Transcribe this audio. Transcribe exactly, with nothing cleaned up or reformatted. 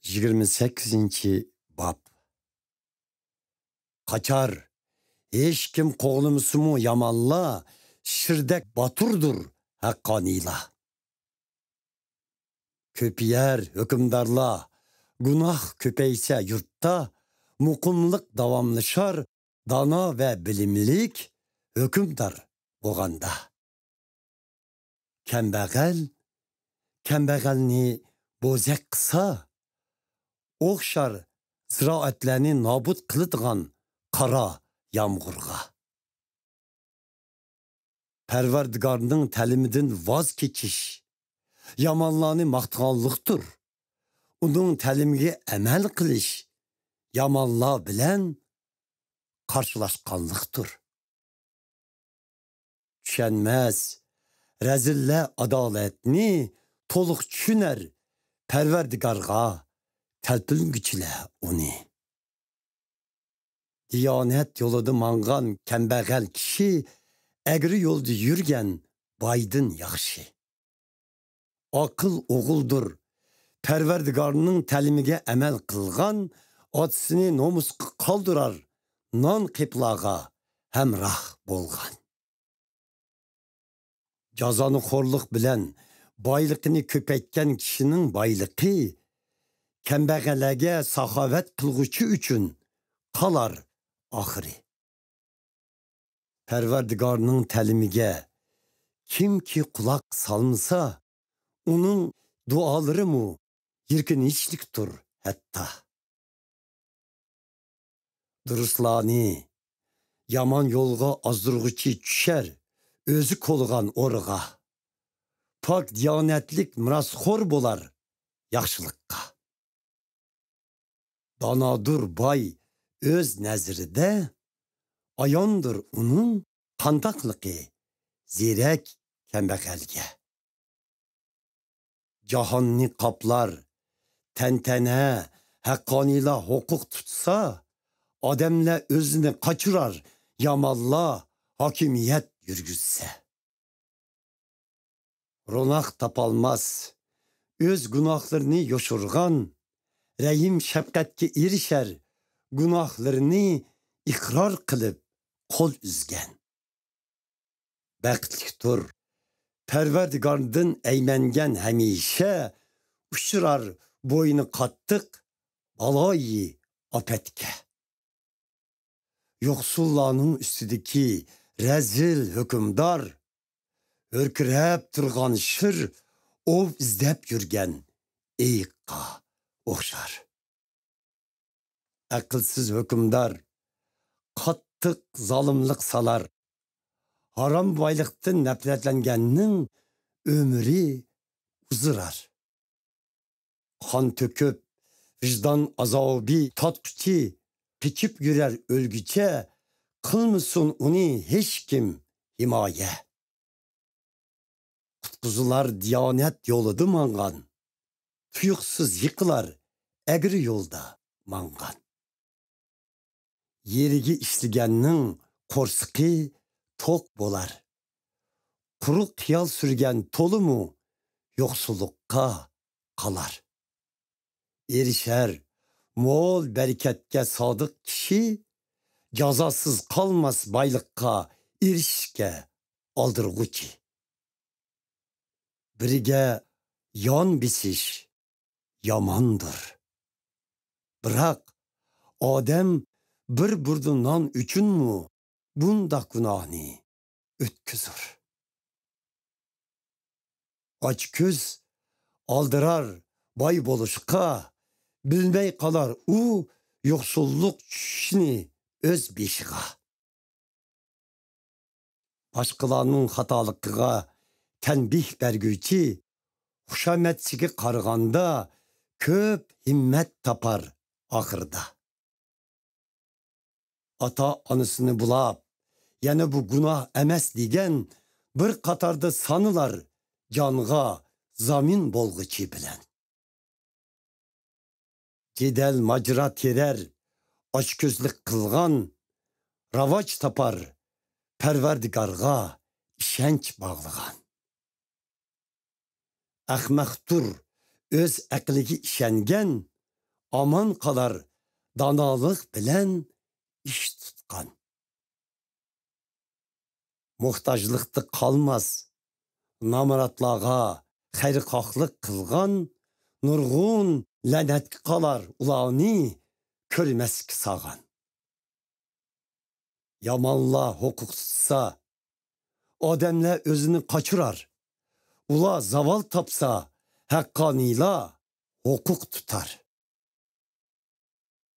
يىگىرمە سەككىزىنچى باب. قاچار، ھېچكىم قوغلىمىسىمۇ يامانلار، شىردەك باتۇردۇر ھەققانىيلار. كۆپىيەر ھۆكۈمدارلار، گۇناھ كۆپەيسە يۇرتتا، مۇقىملىق داۋاملىشار، دانا ۋە بىلىملىك ھۆكۈمدار بولغاندا. كەمبەغەل كەمبەغەلنى بوزەك قىلسا، ئوخشار زىرائەتلەرنى نابۇت قىلىدىغان قارا يامغۇرغا. پەرۋەردىگارنىڭ تەلىمىدىن ۋاز كېچىش يامانلارنى ماختىغانلىقتۇر. ئۇنىڭ تەلىمىگە ئەمەل قىلىش يامانلار بىلەن قارشىلاشقانلىقتۇر. چۈشەنمەس، رەزىللەر ئادالەتنى تولۇق چۈشىنەر، پەرۋەردىگارغا تەلپۈنگۈچىلەر ئۇنى. دىيانەت يولىدا ماڭغان كەمبەغەل كىشى ئەگرى يولدا يۈرگەن بايدىن ياخشى. ئاقىل ئوغۇلدۇر، پەرۋەردىگارنىڭ تەلىمىگە ئەمەل قىلغان، ئاتىسىنى نومۇسقا قالدۇرار، نان قېپىلارغا ھەمراھ بولغان. جازانىخورلۇق بىلەن بايلىقىنى كۆپەيتكەن كىشىنىڭ بايلىقى كەمبەغەللەرگە ساخاۋەت قىلغۇچى ئۈچۈن قالار ئاخىرى. پەرۋەردىگارنىڭ تەلىمىگە كىمكى قۇلاق سالمىسا، ئۇنىڭ دۇئالىرىمۇ يىركىنچلىكتۇر ھەتتا. دۇرۇسلارنى يامان يولغا ئازدۇرغۇچى چۈشەر ئۆزى كولىغان ئورىغا. پاك دىيانەتلىك مىراسخور بولار ياخشىلىققا. دانادۇر باي ئۆز نەزىرىدە، ئاياندۇر ئۇنىڭ قانداقلىقى زېرەك كەمبەغەلگە. جاھاننى قاپلار تەنتەنە، ھەققانىيلار ھوقۇق تۇتسا، ئادەملەر ئۆزىنى قاچۇرار، يامانلار ھاكىمىيەت يۈرگۈزسە. روناق تاپالماس ئۆز گۇناھلىرىنى يوشۇرغان، رەھىم شەپقەتكە ئېرىشەر گۇناھلىرىنى ئىقرار قىلىپ قول ئۈزگەن. بەختلىكتۇر پەرۋەردىگاردىن ئەيمەنگەن ھەمىشە، ئۇچرار بوينى قاتتىق بالايى ئاپەتكە. يوقسۇللارنىڭ ئۈستىدىكى رەزىل ھۆكۈمدار، ھۆركىرەپ تۇرغان شىر ئوۋ ئىزدەپ يۈرگەن ئېيىققا ئوخشار. ئەقىلسىز ھۆكۈمدار قاتتىق زالىملىق سالار، ھارام بايلىقتىن نەپرەتلەنگەننىڭ ئۆمرى ئۇزىرار. قان تۆكۈپ، ۋىجدان ئازابى تارتقۇچى، قېچىپ يۈرەر ئۆلگۈچە، قىلمىسۇن ئۇنى ھېچكىم ھىمايە. قۇتقۇزۇلار دىيانەت يولىدا ماڭغان، تۇيۇقسىز يىقىلار ئەگرى يولدا ماڭغان. يېرىگە ئىشلىگەننىڭ قورسىقى توق بولار. قۇرۇق خىيال سۈرگەن تولىمۇ يوقسۇللۇققا قالار. ئېرىشەر مول بەرىكەتكە سادىق كىشى، جازاسىز قالماس بايلىققا ئېرىشىشكە ئالدىرىغۇچى. بىرىگە يان بېسىش ياماندۇر. بىراق، ئادەم بىر بۇردا نان ئۈچۈنمۇ بۇنداق گۇناھنى ئۆتكۈزۈر. ئاچكۆز ئالدىرار باي بولۇشقا، بىلمەي قالار ئۇ يوقسۇللۇق چۈشۈشنى ئۆز بېشىغا. باشقىلارنىڭ خاتالىقىغا تەنبىھ بەرگۈچى، خۇشامەتچىگە قارىغاندا كۆپ ھىممەت تاپار ئاخىرىدا. ئاتا-ئانىسىنى بۇلاپ، يەنە بۇ گۇناھ ئەمەس دېگەن بىر قاتاردا سانىلار جانغا زامىن بولغۇچى بىلەن. جېدەل ماجىرا تېرەر، ئاچكۆزلۈك قىلغان، راۋاج تاپار پەرۋەردىگارغا ئىشەنچ باغلىغان. ئەخمەقتۇر ئۆز ئەقلىگە ئىشەنگەن، ئامان قالار دانالىق بىلەن ئىش تۇتقان. موھتاجلىقتا قالماس نامراتلارغا خەيرخاھلىق قىلغان، نۇرغۇن لەنەتكە قالار ئۇلارنى كۆرمەسكە سالغان. يامانلار ھوقۇق تۇتسا، ئادەملەر ئۆزىنى قاچۇرار. ئۇلار زاۋال تاپسا، ھەققانىيلار ھوقۇق تۇتار.